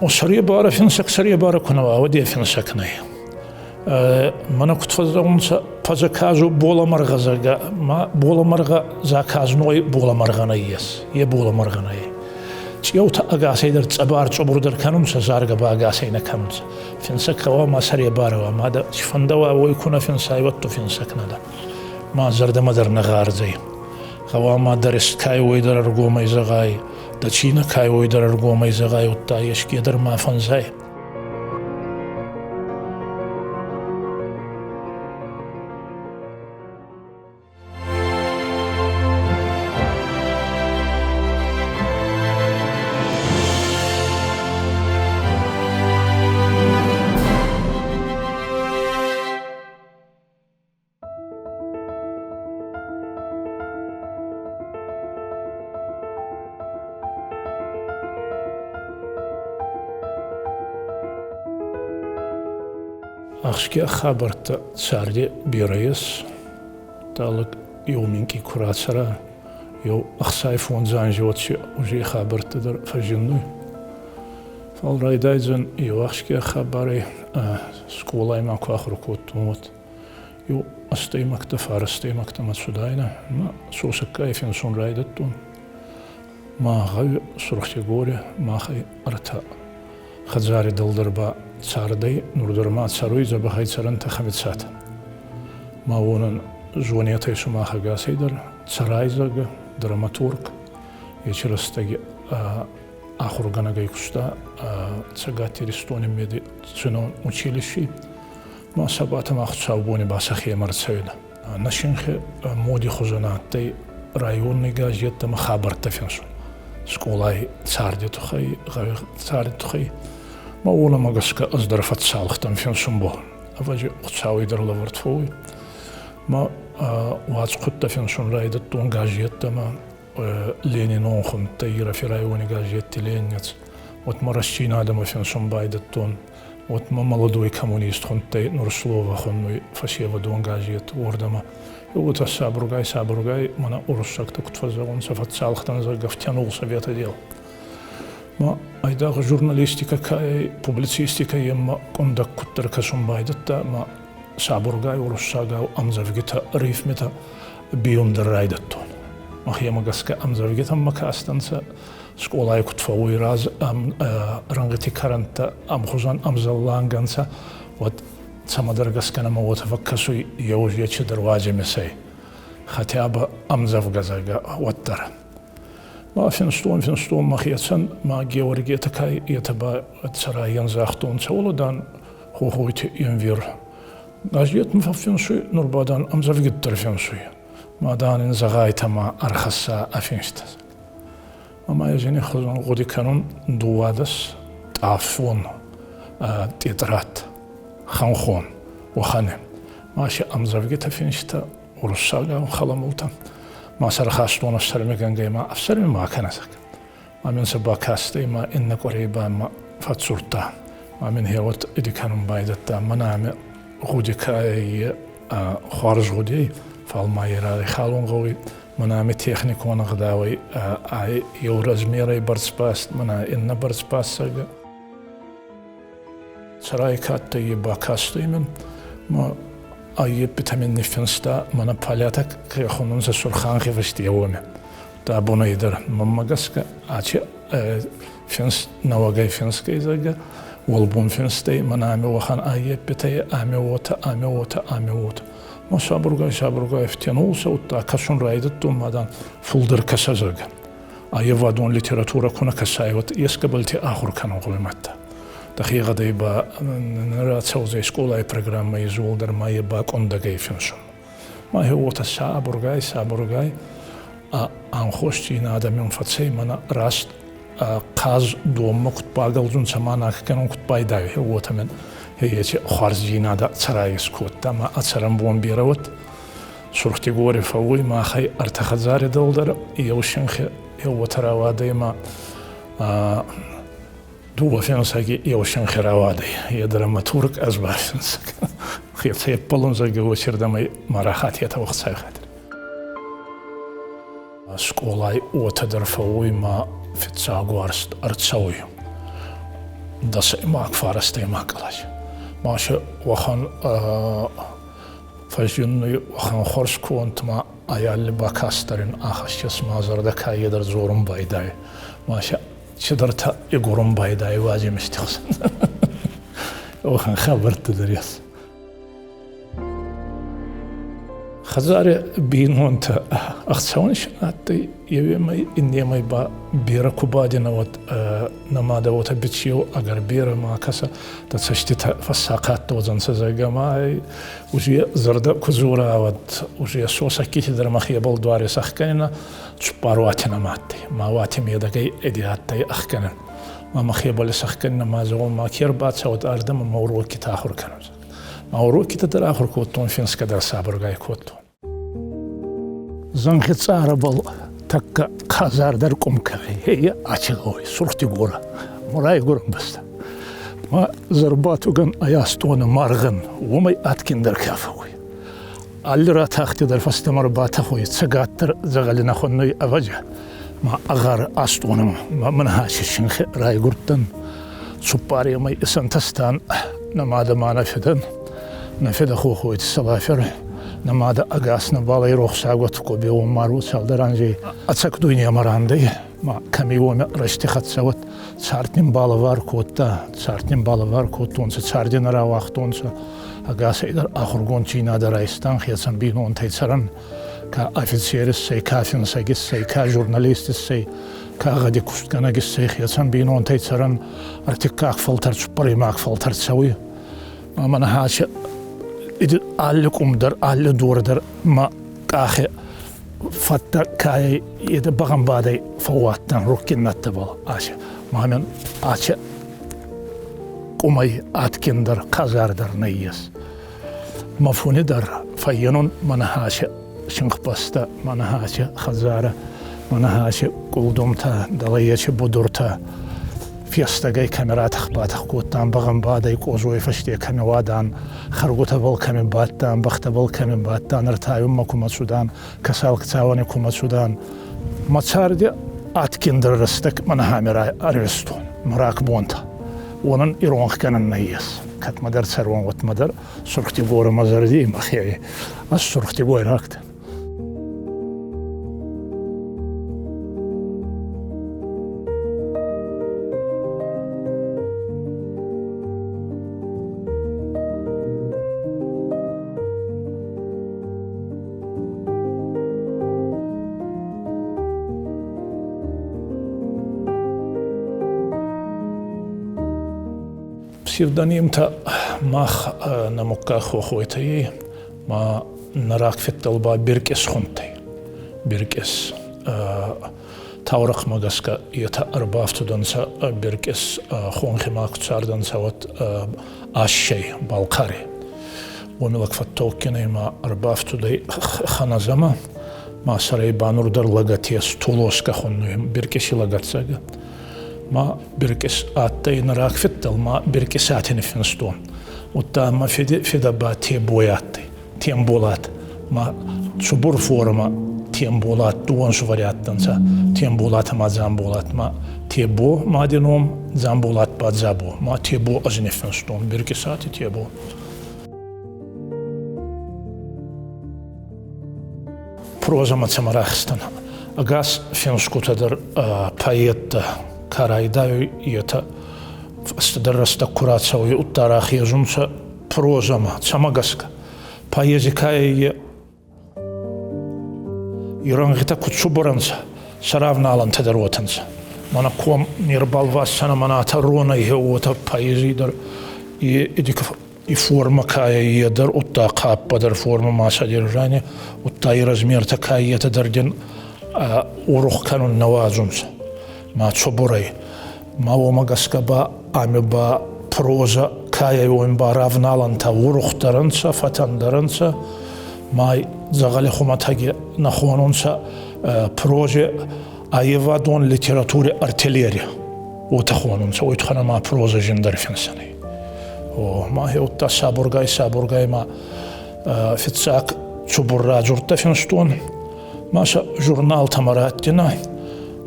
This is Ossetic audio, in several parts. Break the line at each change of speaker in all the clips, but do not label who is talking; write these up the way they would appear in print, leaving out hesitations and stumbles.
Сӕребарӕ финсӕг сӕребарӕ ку нӕ уа, уӕд е финсӕг нӕй. Мӕнӕ куд фӕззӕгъунцӕ, по заказу болӕмӕргъӕ, зӕгъгӕ, ма болӕмӕргъӕ заказной болӕмӕргъӕ нӕййес, е болӕмӕргъӕ нӕй. Цъеутӕ ӕгасӕйдӕр цъӕбар-цъубурдӕр кӕнунцӕ, заргӕ ба ӕгасӕй нӕ кӕнунцӕ. Финсӕг гъӕуама сӕребарӕ уа, ма дӕ ци фӕндӕуа, уой ку нӕ финсай, уӕд ду финсӕг нӕ дӕ. Ма зӕрдӕмӕ дӕр нӕ гъардзӕй. Гъӕуама дӕ ресткай уой дӕр ӕргомӕй зӕгъай, дӕ цийнӕ кай уой дӕр ӕргомӕй зӕгъай, удта еске дӕр ма фӕнзай. Ахсгиаг хабӕрттӕ царди берӕ ес. Талӕг еу минкъий ку рацӕра, еу 65 анзи уӕд уже хабӕрттӕ дӕр фӕззиннуй. Фал райдайдзӕн еу ахсгиаг хабарӕй, скъолай ма ку ахур кодтон, уӕд. Еу ӕстӕймӕгтӕ, фарӕстӕймӕгтӕмӕ цудайнӕ, ма сосӕггай финсун райдӕдтон. Ма гъӕуи Сурхтегори махӕй ӕртӕ хӕдзари дӕлдӕр ба цардӕй, нур дӕр ма цӕруй дзӕбӕхӕй цӕрӕнтӕ Хӕмицатӕ. Ма уонӕн зонетӕй сумах ӕгасӕй дӕр Цӕрай, зӕгъгӕ, драматург, ечи рӕстӕги ахургӕнӕгӕй куста Цӕгат Иристони медицинон училищи. Ма сабатӕмӕ хуцаубони ба сӕхемӕ ӕрцӕуидӕ. Нӕ синхи моди хузӕн адтӕй районный газеттӕмӕ хабӕрттӕ финсун. Скъолай царди туххӕй, гъӕуи царди туххӕй. Ма уонӕмӕ гӕсгӕ ӕз дӕр фӕццалхтӕн финсунбӕл. Ӕвӕдзи, Хуцауи дӕр лӕвӕрд фӕууй. Ма уацхъудтӕ финсун райдӕдтон газеттӕмӕ, Ленинон хундтӕй Ирӕфи райони газетти «Ленинец». Вот ма рӕстдзийнадӕмӕ финсун байдӕдтон. Вот ма молодой коммунист хундтӕй нур слово хуннуй фӕсевӕдон газет уордӕмӕ. Уотӕ сабургай, сабургай мӕнӕ уруссӕгтӕ куд фӕззӕгъунцӕ, фӕццалхтӕн, зӕгъгӕ, втянул совета дел. Ма айдагъ журналистикӕ ка ӕй, публицистикӕ еммӕ къундӕг куддӕр кӕсун байдӕдта, ма сабургай уруссагау ӕмдзӕвгитӕ, рифмитӕ бийун дӕр райдӕдтон. Мӕхемӕ гӕсгӕ ӕмдзӕвгитӕмӕ кастӕнцӕ, скъолай куд фӕууй раз рӕнгъити кӕрӕнттӕ ӕмхузӕн ӕмзӕллангӕнцӕ, уӕд цӕмӕдӕр гӕсгӕ нӕмӕ уотӕ фӕккӕсуй еу ечидӕр уадзимисӕй, хотя бы ӕмдзӕвгӕ, зӕгъгӕ, уӕддӕр. Ма финстон, финстон мӕхецӕн, ма Георгиетӕ кай, етӕ ба цӕрайӕн загътонцӕ, уоладан Хохойти Энвер. Газет мӕ фӕффинсуй, нур ба, дан, ӕмдзӕвгит дӕр финсуй. Ма, дан, ин зӕгъайтӕ ма ӕрхӕссӕ ӕ финст. Ӕма ӕз ини хузӕн гъуди кӕнун дууадӕс тъаффон тетрад, ханхон, уӕхӕни. Ма си ӕмдзӕвгитӕ финста уруссагау халамултӕ. Ма сӕ рахастон ӕфсӕрмигӕнгӕй ма ӕфсӕрми ма кӕнӕ, зӕгъгӕ. Ма мин сӕ бакастӕй ма иннӕ къуӕрей ба ма фӕдздзурдта. Ма мин гьеуӕд иди кӕнун байдӕдта. Мӕнӕ ами гъуди ка ӕй, хуарз гъуди, фал ма е райхалун гъӕуй. Мӕнӕ ами техникон ӕгъдауӕй ӕй еу размерӕй бӕрцбаст, мӕнӕ иннӕ бӕрцбаст, зӕгъгӕ. Цӕрай ка адтӕй, е бакастӕй мин, ма аййеппитӕ мин ниффинста, мӕнӕ палятӕ ке хонунцӕ сурханхи фӕсте уоми. Дӕ бонӕй дӕр мӕнмӕ гӕсгӕ ачи финст нӕуӕгӕй финсгӕй, зӕгъгӕ, уӕлбон финстӕй, мӕнӕ ами уӕхӕн аййеппитӕй, ами уотӕ, ами уотӕ, ами уотӕ. Ма сабургай, сабургай втянулся, удта кӕсун райдӕдтон, ма, дан, фулдӕр кӕсӕ, зӕгъгӕ. Аййевадон литературӕ ку нӕ кӕсай, уӕд ескӕбӕлти ахур кӕнун гъӕуй мадта. Дӕхегъӕдӕй ба нӕ рацӕудзӕй скъолай программӕ изолдӕр ма е ба къундӕгӕй финсун. Ма гье уотӕ сабургай, сабургай анхосдзийнадӕ мин фӕцӕй, мӕнӕ раст хъаз донмӕ куд багӕлдзунцӕ ма наккӕнун куд байдайуй, гье уотӕ мин еци хуарздзийнадӕ цӕрай искодта ма ӕ цӕрӕнбон берӕ уӕд. Сурхдигори фӕууй махӕй ӕртӕ хӕдзари дӕлдӕр, еу синхи еу уотӕ рауадӕй ма дууӕ финсӕги еу синхи рауадӕй. Е драматург, ӕз ба финсӕг. Хецӕй ӕппӕлун, зӕгъгӕ, уоцирдӕмӕ ма рахатетӕ уӕхцай хатир. Скъолай уотӕ дӕр фӕууй ма фиццаг уарзт ӕрцӕуй. Дӕсӕймаг, фарӕстӕймаг къласи. Ма си уӕхӕн фӕззиннуй уӕхӕн хуӕрзконд ма ай алли бакаст дӕр ин ахӕссес ма зӕрдӕ кайедӕр дзорун байдайуй. Ма си цидӕртӕ игурун байдайуй уадзимисти хсӕн. Уӕхӕн хабӕрттӕ дӕр ес. Хӕдзари бийнонтӕ ӕхцӕуӕн си адтӕй, еуемӕй иннемӕй ба берӕ ку бадинӕ, уӕд нӕ мадӕ уотӕ бичеу ӕгӕр берӕ ма кӕсӕ, дӕ цӕститӕ фӕссахъат уодзӕнцӕ, зӕгъгӕ, ма уже зӕрдӕ ку дзора, уӕд уже сосӕгкити дӕр мӕхебӕл дуар исӕхгӕнинӕ, цуппар уати нӕма адтӕй. Ма уати медӕгӕй эди адтӕй ӕхгӕнӕн. Ма мӕхебӕл исӕхгӕнинӕ, ма зӕгъун, ма ке рбацӕуӕд ардӕмӕ, ма уроккитӕ ахур кӕнун. Ма уроккитӕ дӕр ахур кодтон, финсгӕ дӕр сабургай кодтон. Зӕнхи цъарӕбӕл тӕккӕ хъазардӕр къум кӕй ачилой, Сурх-Дигора, мурайгурӕн бӕстӕ. Ма зӕрбатугӕн ӕй астъонӕ маргъӕн, уомӕй адгиндӕр ка фӕууй. Алли ратахти дӕр фӕстӕмӕ ӕрбатӕхуй, цӕгат дӕр дзӕгъӕли нӕ хоннуй ӕвӕдза. Ма ӕгъар астъонӕмӕ ма мӕн хӕси синхи райгурдтӕн. Цуппаремӕй исӕнтӕстан нӕ мадӕ ма нӕ фидӕн. Нӕ фидӕ Хохойти Салафер, нӕ мадӕ ӕгас нӕбал ӕй рохсаг Кобеон мару цалдӕр анзей ӕцӕг дуйнемӕ рандӕй. Ма кӕми уоми рӕсти хӕццӕ уӕд цард нин балӕвар кодта, цард нин балӕвар кодтонцӕ, царди нӕ рауагътонцӕ. Ӕгасӕйдӕр ахургонддзийнадӕ райстан, хецӕн бийнонтӕй цӕрӕн. Ка офицер иссӕй, ка финсӕг иссӕй, ка журналист иссӕй, ка гъӕди кустгӕнӕг иссӕй, хецӕн бийнонтӕй цӕрӕн. Ӕртиккаг фӕлтӕр, цуппӕрӕймаг фӕлтӕр цӕуй. Ӕма нӕ алли къум дӕр, алли дор дӕр мӕ къахи фӕдтӕ кайӕй етӕ бӕгъӕмбадӕй фӕууадтӕн рохгин нӕдтӕбӕл ачи. Ма мин ачи къумӕй адгиндӕр, хъазардӕр нӕййес. Мӕ фуни дӕр фӕййенун мӕнӕ ачи синхбӕстӕ, мӕнӕ ачи хӕдзарӕ, мӕнӕ ачи къулдумтӕ, дӕлӕ ечи будуртӕ. Фестӕгӕй кӕми ратӕх-батӕх кодтан, бӕгъӕмбадӕй къозой фӕсте кӕми уадан, хӕргутӕбӕл кӕми бадтан, бӕхтӕбӕл кӕми бадтан, ӕртайунмӕ кумӕ цудан, кӕсалгцауӕни кумӕ цудан. Мӕ царди адгиндӕр рӕстӕг мӕнӕ ами ӕрвистон, мӕ рагбонтӕ. Уонӕн иронхгӕнӕн нӕййес. Кӕдмӕ дӕр цӕрон, уӕдмӕ дӕр Сурх-Дигорӕ мӕ зӕрди мӕхе. Ӕз сурх-дигойраг дӕн. Псевдонимтӕ мах нӕ муггаг Хохойтӕй ма нӕ рагфедтӕл ба Беркъес хундтӕй. Беркъес таурӕхъмӕ гӕсгӕ етӕ ӕрбафтудӕнцӕ Беркъес хонхи ма ку цардӕнцӕ, уӕд Ассӕй, Балхъари. Уоми лӕг фӕттолккинӕй ма ӕрбафтудӕй Ханазӕмӕ, ма сӕрӕй ба нур дӕр лӕгӕт ес, Тулоскӕ хуннуй, Беркъеси лӕгӕтдзӕгӕ. Ма Беркъес адтӕй нӕ рагфедтӕл, ма Беркъесати ниффинстон. Удта мӕ фидӕ ба Тебой адтӕй, Темболат. Ма цубур формӕ Темболат дууӕ ӕнсувӕри адтӕнцӕ. Темболат ӕма Дзамболат. Ма Тебо мади ном, Дзамболат ба Дзабо. Ма Тебо ӕз ниффинстон, Беркъесати Тебо. Прозӕмӕ цӕмӕ рахизтӕн. Ӕгас финсгутӕ дӕр поэттӕ ка райдайуй, етӕ фӕстӕдӕр рӕстӕг ку рацӕуй, удта рахезунцӕ прозӕмӕ. Цӕмӕ гӕсгӕ? Поэзи ка е ирӕнгъитӕ куд цубур ӕнцӕ, сӕ равналӕнтӕ дӕр уотӕ нцӕ. Мӕнӕ ком не рбалвасдзӕнӕ, мӕнӕ атӕ ронӕй уотӕ поэзи дӕр и форма кая е дӕр, удта хъаппа дӕр форма ма содержание, удта и размертӕ кая етӕ дӕр дин урух кӕнун нӕ уадзунцӕ. Ма цубурӕй. Ма уомӕ гӕсгӕ ба ами ба проза кая уоми ба равналӕнтӕ урухдӕр ӕнцӕ, фӕтӕндӕр ӕнцӕ. Ма дзӕгъӕли хумӕтӕги нӕ хонунцӕ прозе аййевадон литератури артиллерия. Уотӕ хонунцӕ, уой туххӕн ма проза зиндӕр финсӕнӕй. О, ма хеудта сабургай, сабургай ма фиццаг цубур радзурдтӕ финстон. Ма сӕ журналтӕмӕ раттинӕ.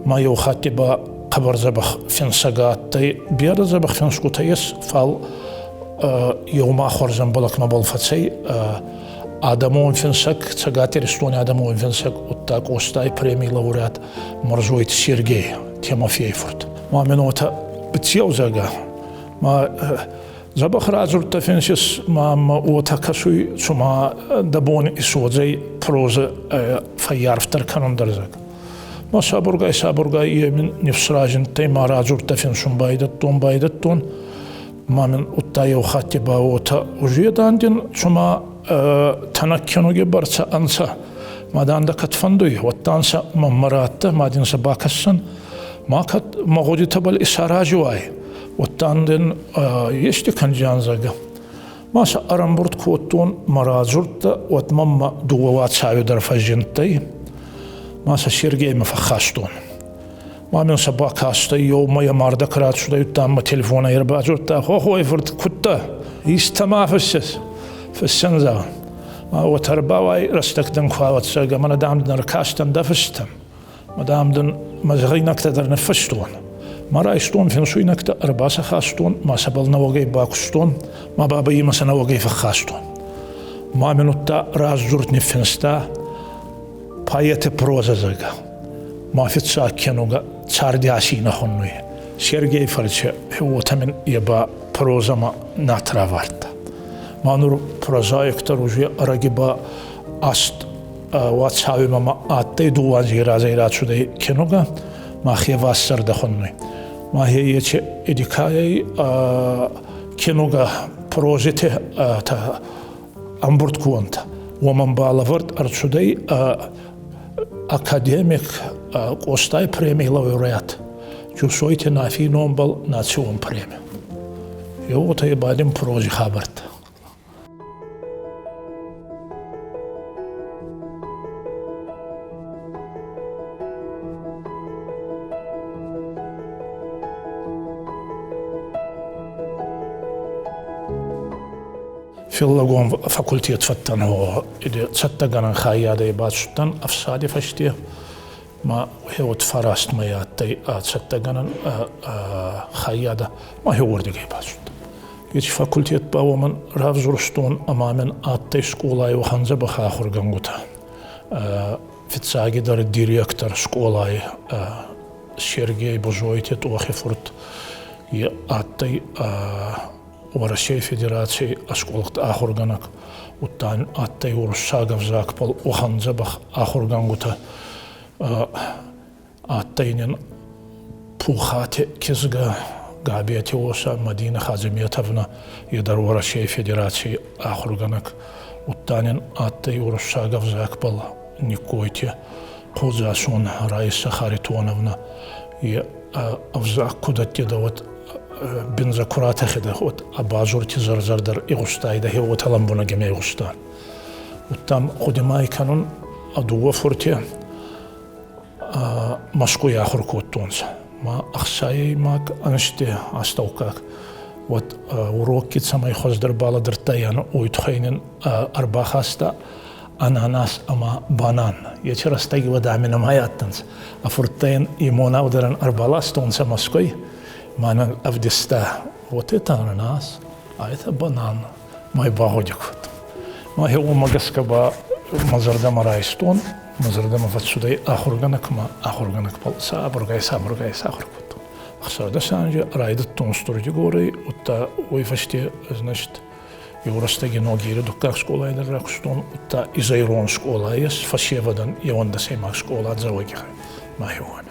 Ма еу хатти ба Хъӕбӕр дзӕбӕх финсӕг адтӕй. Берӕ дзӕбӕх финсгутӕ ес, фал еума хуӕрзӕмбӕлӕг мӕбӕл фӕцӕй. Адӕмон финсӕг, Цӕгат Иристони адӕмон финсӕг, удта Къостай премий лауреат Мӕрзойти Сергей Тимофейи фурт. Ма мин уотӕ биццеу, зӕгъгӕ, ма дзӕбӕх радзурдтӕ финсис, ма мӕ уотӕ кӕсуй, цума дӕ бон исуодзӕй прозӕ фӕййарфдӕр кӕнун дӕр, зӕгъгӕ. Ма сабургай-сабургай е мин нифс разиндтӕй, ма радзурдтӕ финсун байдӕдтон. Ма мин удта еу хатти ба уотӕ уже дан дин цума тӕнӕг кенуги бӕрцӕ ӕнцӕ. Ма дан дӕ кӕд фӕндуй, уӕдта сӕ мӕнмӕ радтӕ, ма дин сӕ бакӕсдзӕн. Ма кӕд мӕ гъудитӕбӕл исарази уай, уӕдта дин ести кӕндзиан, зӕгъгӕ. Ма сӕ ӕрӕмбурд кодтон мӕ радзурдтӕ, уӕд мӕмӕ дууӕ уацауи дӕр фӕззиндтӕй. Ма сӕ Сергеймӕ фӕххастон. Ма мин сӕ бакастӕй, еу мӕйӕ мардӕ рацудӕй, удта мӕ телефонӕй ӕрбадзурдта: «Хохой фурт, куд дӕ? Истӕмӕ фӕссес?» Фӕссӕн, зӕгъ. Ма уотӕ ӕрбауай, рӕстӕг дӕн ку ӕвӕццӕг, ӕма нӕ дам дын ӕркастӕн дӕ фыстӕм. Ма дам дын мӕ зӕгъинӕгтӕ дӕр ныффыстон. Ма райстон финсуйнӕгтӕ, ӕрбацахастон, ма сӕбӕл нӕуӕгӕй бакустон, ма бабӕй имӕ сӕ нӕуӕгӕй фӕххастон. Ма мин удта раздзурд ниффинста поэты прозӕ, зӕгъгӕ. Ма фиццаг кенугӕ «Царди асийнӕ» хуннуй. Сергей фӕрце уотӕ мин е ба прозӕмӕ над равардта. Ма нур прозаиктӕр уже ӕрӕги ба аст уацауи мӕмӕ адтӕй дууӕ анзи разӕй рацудӕй кенугӕ, мӕхе вассӕрдӕ хуннуй. Мӕхе ечи эдикайӕй кенугӕ прозити ӕмбурд куонтӕ. Уомӕн ба лӕвӕрд ӕрцудӕй академик Къостай премий лауреат Джусойти Нафий номбӕл национ преми. Еугъутӕй ба дин прози хабӕрттӕ. Филологон факультет фӕдтӕн, цӕттӕгӕнӕн хайадӕй бацудтӕн ӕфсади фӕсте. Ма гъеуӕд фараст мӕй адтӕй цӕттӕгӕнӕн хайадӕ, ма гъеуордигӕй бацудтӕн. Еци факультет ба уомӕн равзурстон ӕма мин адтӕй скъолай уӕхӕн дзӕбӕх ахургӕнгутӕ. Фиццагидӕр директор скъолай Сергей Бузойти Тъохи фурт е адтӕй Уӕрӕсей Федераций ӕскъуӕлхт ахургӕнӕг, удта адтӕй уруссаг ӕвзагбӕл уӕхӕн дзӕбӕх ахургӕнгутӕ. Адтӕй нин Пухати кизгӕ Габети уосӕ Мадина Хадзиметовна, е дӕр Уӕрӕсей Федераций ахургӕнӕг, удта нин адтӕй уруссаг ӕвзагбӕл Никкойти Хъодзасон Раиса Харитоновна, е ӕвзаг куд адтидӕ, уӕд биндзӕ ку ратӕхидӕ, уӕд ӕ базурти зӕр-зӕр дӕр игъустайдӕ, хе уотӕ лӕмбунӕг имӕ игъуста. Удта гъуди ма кӕнун, ӕ дууӕ фурти Мӕскуй ахур кодтонцӕ. Ма ӕхсайӕймаг ӕнзти астӕуккаг, уӕд урокки цӕмӕй хуӕздӕр балӕдӕрдтаййанӕ, уой туххӕй нин ӕрбахаста ананас ӕма банан. Еци рӕстӕги уӕд ами нӕма адтӕнцӕ. А фурттӕ ин имонаудӕрӕн ӕрбаластонцӕ Москвай. Мӕнӕн ӕвдиста, вот это ананас, а это банан. Май багъуди кодтон. Мӕхе уомӕ гӕсгӕ ба мӕ зӕрдӕмӕ райстон, мӕ зӕрдӕмӕ фӕццудӕй ахургӕнӕгмӕ, ахургӕнӕгбӕл сабургай, сабургай сахур кодтон. 16 анзи райдӕдтон Стур-Дигорӕй, удта уой фӕсте, значит, еу рӕстӕги Ногири дуккаг скъолай дӕр ракустон, удта изӕйрон скъола ес фӕсевӕдӕн еуӕндӕсӕймаг скъола Дзӕуӕгигъӕуи мӕхеуони.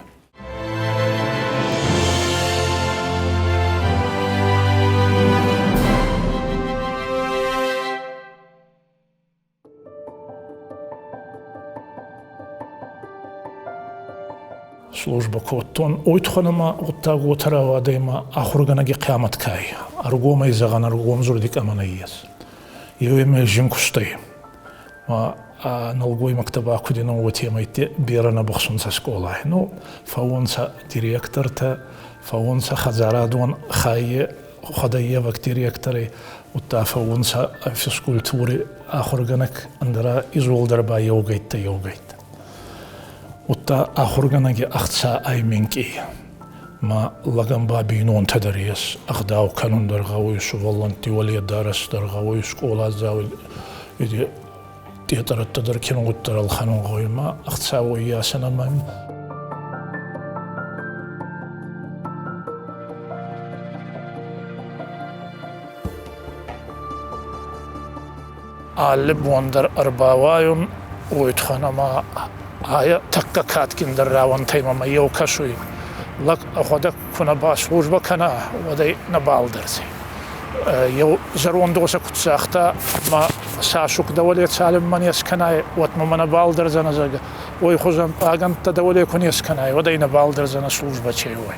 Службӕ кодтон. Уой туххӕн ӕма гъуддаг уотӕ рауадӕй, ӕма ахургӕнӕги хъиамӕт ка ӕй, ӕргомӕй зӕгъӕн, ӕргом дзурди кӕмӕ нӕййес. Еуемӕй зин кустӕй. Ма нӕлгоймӕгтӕ ба куд инӕ уотемӕйти берӕ нӕ бухсунцӕ скъолай. Ну, фӕуунцӕ директортӕ, фӕуунцӕ хӕдзарадон хаййи хуӕдӕййевӕг директори, удта фӕуунцӕ физкультури ахургӕнӕг, ӕндӕра изолдӕр ба еугӕйттӕ-еугӕйттӕ. Удта ахургӕнӕги ӕхца ӕй минкъий. Ма лӕгӕн ба бийнонтӕ дӕр ес, ӕгъдау кӕнун дӕр гъӕуй, сувӕллӕнтти уӕледарӕс дӕр гъӕуй, скъоладзауи тъетърӕдтӕ дӕр кинугутӕ дӕр ӕлхӕнун гъӕуй, ма ӕхца уоййасӕ нӕма. Алли бон дӕр ӕрбауайун, уой туххӕн ӕма айӕ тӕккӕ кадгиндӕр рауӕнтӕй мӕмӕ еу кӕсуй. Лӕг ӕхуӕдӕг ку нӕ баслужбӕ кӕна, уӕд ӕй нӕбал дӕрдзӕй. Еу зӕронд уосӕ куд загъта, ма сасук дӕ уӕле цалинмӕ не скӕнай, уӕдмӕ мӕ нӕбал дӕрдзӕнӕ, зӕгъгӕ, уой хузӕн пъагӕнттӕ дӕ уӕле ку не скӕнай, уӕд ӕй нӕбал дӕрдзӕнӕ службӕ чей уой.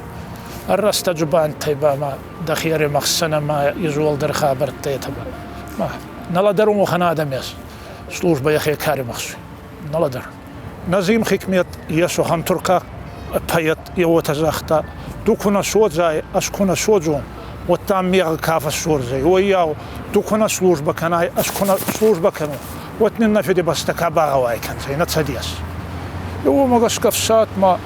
Ӕррӕстӕджы бӕнттӕй ба ма дӕхи ӕримӕхсдзӕнӕ ма изуӕлдӕр хабӕрттӕ етӕ ба. Ма нӕлӕдӕрун уӕхӕн адӕм ес, службӕ йӕхе ка римӕхсуй. Нӕлӕдӕр. Назим Хикмет Есохан туркаг поэт уотӕ загъта: «Ду ку нӕ содзай, ӕз ку нӕ содзон, уӕдта мегъ ка фӕссордзӕй, уоййау ду ку нӕ службӕ кӕнай, ӕз ку нӕ службӕ кӕнон, уӕд нин нӕ Фидибӕстӕ ка багъӕуай кӕндзӕй, нӕ Цӕдес». Уомӕ гӕсгӕ ӕфсадмӕ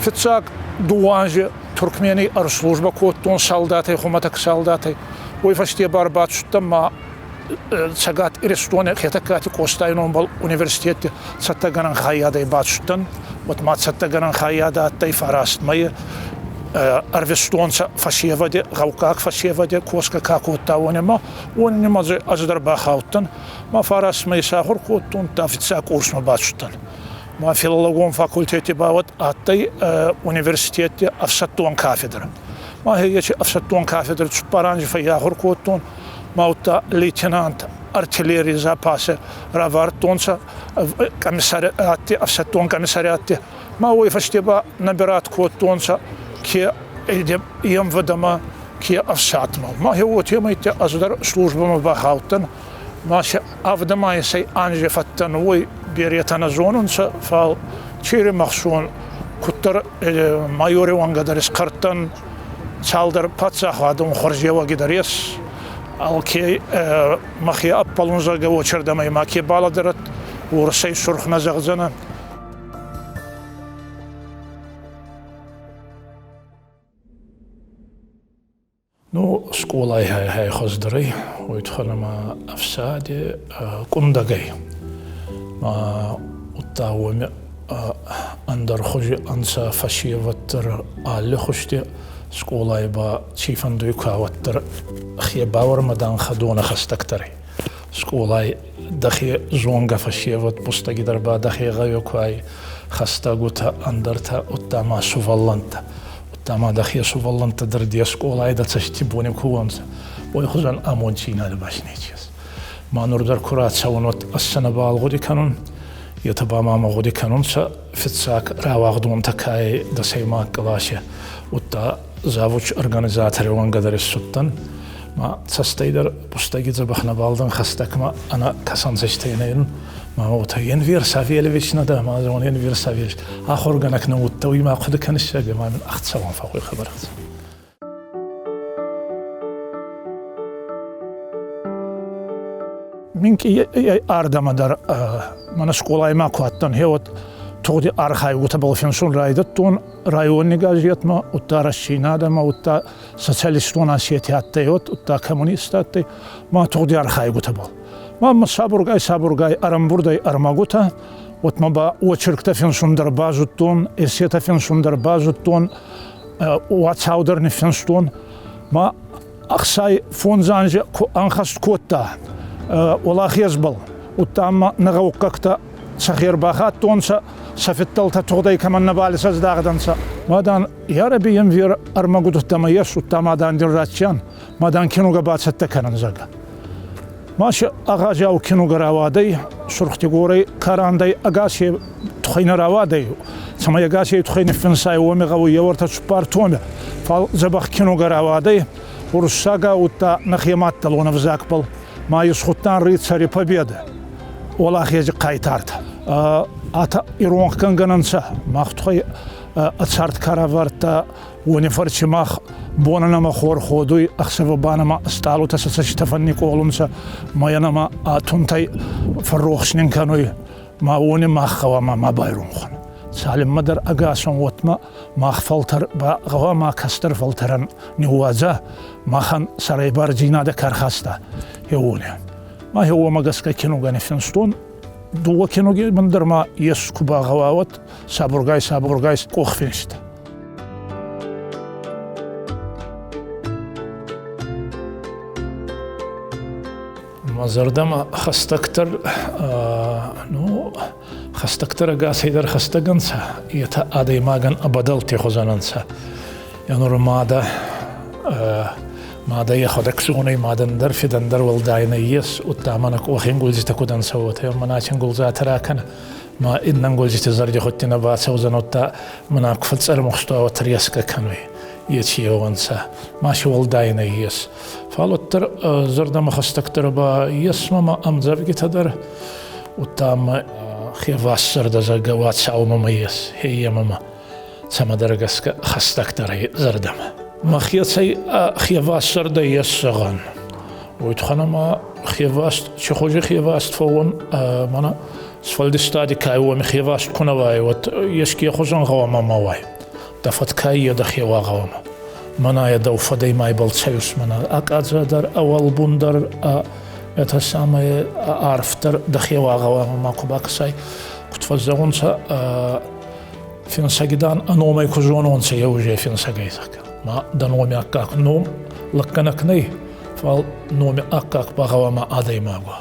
фиццаг дууӕ анзи Туркмений ӕрслужбӕ кодтон салдатӕй, хумӕтӕг салдатӕй. Уой фӕсте ба ӕрбацудтӕн ма Цӕгат Иристони Хетӕгкати Къостай номбӕл университети цӕттӕгӕнӕн хайадӕй бацудтӕн. Уӕд ма цӕттӕгӕнӕн хайадӕ адтӕй фараст мӕйи. Ӕрвистонцӕ фӕсевӕди, гъӕуккаг фӕсевӕди, косгӕ ка кодта, уонӕмӕ. Уонӕмӕ ӕз дӕр бахаудтӕн. Ма фараст мӕйи сахур кодтон, фиццаг курсмӕ бацудтӕн. Ма филологон факультети ба уӕд адтӕй университети ӕфсӕддон кафедрӕ. Ма еци ӕфсӕддон кафедри цуппар анзи фӕййахур кодтон. Ма удта лейтенант артиллерий запаси равардтонцӕ комиссариатти, ӕфсӕддон комиссариатти. Ма уой фӕсте ба набират кодтонцӕ ке ЕМВД-мӕ, ке ӕфсадмӕ. Ма уотемӕй ӕз дӕр службӕмӕ бахаудтӕн. Ма се авдӕмӕй анзи фӕдтӕн, уой беретӕ нӕ зонунцӕ, фал черемӕхсон куддӕр майори уӕнгӕ дӕр исхъӕрттӕн, цалдӕр паддзахадон хуӕрзеуӕги дӕр ес. Алке мӕхе ӕппӕлун, зӕгъгӕ, уочердӕмӕ ма ке балӕдӕрӕд, уорсӕй сурх нӕ зӕгъдзӕнӕн. Ну, скъолай хай хуӕздӕрӕй, уой туххӕн ӕма ӕфсади къундӕгӕй. Ма удта уоми ӕндӕр хузи ӕнцӕ фӕсевӕд дӕр алли хузти скъолай ба цийфӕндуй ку уӕддӕр хе бауӕрмӕ дан хӕдонӕ хӕстӕгдӕр ӕй. Скъолай дӕхе зонгӕ фӕсевӕд бустӕгидӕр ба дӕхе гъӕуи ку ӕй хӕстӕгутӕ, ӕндӕртӕ, удта ма сувӕллӕнттӕ. Удта ма дӕхе сувӕллӕнттӕ дӕр де скъолай дӕ цӕсти бони ку уонцӕ, уой хузӕн амонддзийнадӕ ба си неци ес. Ма нур дӕр ку рацӕун, уӕд ӕз сӕ нӕбал гъуди кӕнун, етӕ ба ма мӕ гъуди кӕнунцӕ фиццаг рауагъдонтӕ ка ӕй дӕсӕймаг къласи, удта завуч организатори уӕнгӕ дӕр иссудтӕн. Ма цӕстӕй дӕр бустӕги дзӕбӕх нӕбал дӕн хӕстӕгмӕ ӕнӕ кӕсӕнцӕстӕй нӕ Ма уотӕ Енвер Савельевич нӕ дӕ, ма зон Енвер Савельевич ахургӕнӕг нӕ удта, уый ма хъуыды кӕныс, зӕгъгӕ, ма мын ӕхцӕуӕн фӕууй хабар. Минкъий ардӕмӕ дӕр мӕнӕ скъолай ма ку адтӕн, гье тугъди архайгутӕбӕл финсун райдӕдтон районни газетмӕ, удта Рӕстдзийнадӕмӕ, удта социалистон Осети адтӕй, удта коммунист адтӕй, ма тугъди архайгутӕбӕл. Ма сабургай-сабургай ӕрӕмбурдӕй ӕрмӕгутӕ, уотмӕ ба очерктӕ финсун дӕр базудтон, эссетӕ финсун дӕр базудтон, уацау дӕр ниффинстон. Ма 65 анзи ӕнхӕст кодта Уӕлахезбӕл, удта ма нӕ гъӕуккӕгтӕ сӕхе ӕрбахаттонцӕ, сӕ фидтӕлтӕ тугъдӕй кӕмӕн нӕбал исӕздагъдӕнцӕ. Ма дан, яраби Енвер ӕрмӕгутӕмӕ ес, удта ма дан дин ратдзиан, ма дан киногӕ бацӕттӕ кӕнӕн, зӕгъгӕ. Ма си агъазиау киногӕ рауадӕй, Сурхдигорӕй карандӕй ӕгасей туххӕй нӕ рауадӕй, цӕмӕй ӕгасей туххӕй ниффинсай, уоми гъӕуй еуӕртӕ цуппар томи. Фал дзӕбӕх киногӕ рауадӕй, уруссагау удта нӕхе маддӕлон ӕвзагбӕл ма исхудтан «Рыцари Победы» уӕлахези хъайтартӕ. Атӕ иронхгӕнгӕ нцӕ, мах туххӕй ӕ цард ка равардта, уони фӕрци мах бонӕ нӕмӕ хор ходуй, ӕхсӕвӕ ба нӕмӕ стъалутӕ сӕ цӕститӕ фӕнникъолунцӕ, мӕйӕ нӕмӕ ӕ тунтӕй фӕррохс нин кӕнуй, ма уони мах гъӕуама ма байронх уӕн. Цалинмӕ дӕр ӕгасон уотмӕ мах фӕлтӕр ба гъӕуама кӕстӕр фӕлтӕрӕн ниууадза, махӕн сӕребардзийнадӕ ка рхаста, уони. Ма уомӕ гӕсгӕ киногӕ ниффинстон. Дууӕ киноги дӕр ма ес ку багъӕуа, уӕд сабургай-сабургай къохфинст. Мӕ зӕрдӕмӕ хӕстӕгдӕр, ну, хӕстӕгдӕр ӕгасӕйдӕр хӕстӕг ӕнцӕ. Етӕ адӕймагӕн ӕ бӕдӕлтти хузӕн ӕнцӕ. Е нур мадӕ, мадӕ ӕхуӕдӕг зонуй, мадӕн дӕр, фидӕн дӕр уӕлдай нӕййес, удта мӕнӕ къохи ӕнгулдзитӕ куд ӕнцӕ, уотӕ мӕнӕ аци ӕнгулдзатӕ ракӕнӕ. Ма иннӕ ӕнгулдзити зӕрдихудти нӕ бацӕудзӕн, удта мӕнӕ ку фӕццӕрмухстуа, уӕддӕр еске кӕнуй. Еци еу ӕнцӕ. Ма си уӕлдай нӕййес. Фал уӕддӕр зӕрдӕмӕ хӕстӕгдӕр ба ес мӕмӕ ӕмдзӕвгитӕ дӕр, удта мӕ хеваст зӕрдӕ уацау мӕмӕ ес, хеййа мӕмӕ цӕмӕдӕр гӕсгӕ хӕстӕгдӕр ӕй зӕрдӕмӕ. Мӕхецӕй хеваст зӕрдӕ ес зӕгъӕн. Уой туххӕн ӕма хеваст, чи хузи хеваст фӕууӕн, мӕнӕ сфӕлдистади ка уоми хеваст ку нӕ уай, уӕд еске хузӕн гъӕуама ма уай. Дӕ фӕткӕй е дӕхе уа гъӕуама. Мӕнӕ е дӕу фӕдӕй ма ибӕл цӕуис, мӕнӕ ӕ къӕдзӕ дӕр, ӕ уӕлбун дӕр, ӕ это самое арфдӕр дӕхе уа гъӕуама ма ку бакӕсай. Куд фӕззӕгъунцӕ, финсӕги дан ӕ номӕй ку зононцӕ еузе финсӕгӕй, зӕгъгӕ. Ма дӕ номи аккаг ном лӕггӕнӕг нӕй, фал номи аккаг ба гъӕуама адӕймаг уа.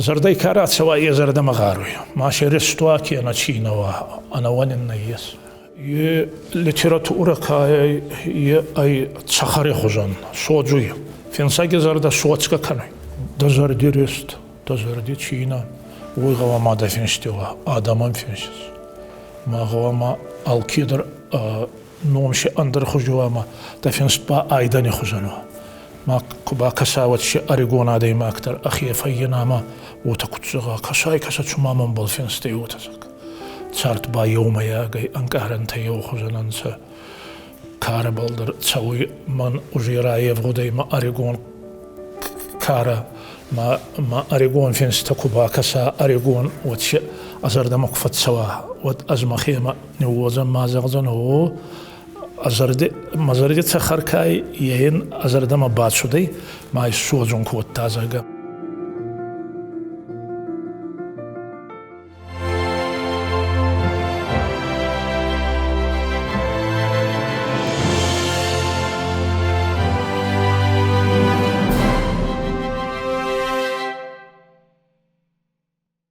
Зӕрдӕй ка рацӕуа, е зӕрдӕмӕ гъаруй. Ма се рестуа кенӕ чи нӕ уа, ӕнӕуӕн ин нӕййес. Е литературӕ ка ӕй, е ӕй цӕхӕри хузӕн, содзуй. Финсӕги зӕрдӕ содзгӕ кӕнуй. Дӕ зӕрди рест, дӕ зӕрди цийнӕ, уой гъӕуама дӕ финсти уа, адӕмӕн финсис. Ма гъӕуама алкедӕр ном си ӕндӕр хузи уа ма дӕ финст ба айдӕни хузӕн уа. Ма ку бакӕса, уӕд си ӕригон адӕймаг дӕр ӕхе фӕййина ма уотӕ куд зӕгъа, кӕсай, кӕсӕ, цума мӕнбӕл финстӕй уотӕ зӕгъгӕ. Цард ба еумӕйагӕй ӕнкъарӕнтӕ еухузӕн ӕнцӕ. Карӕбӕл дӕр цӕуй мӕн уже райевгъудӕй мӕ ӕригон карӕ, ма ӕригон финстӕ ку бакӕса, ӕригон, уӕд си ӕ зӕрдӕмӕ ку фӕццӕуа, уӕд ӕз мӕхемӕ ниууодзӕн ма зӕгъдзӕн, о, мӕ зӕрди цӕхӕр ка ӕй, е ин ӕ зӕрдӕмӕ бацудӕй, ма иссодзун кодта, зӕгъгӕ.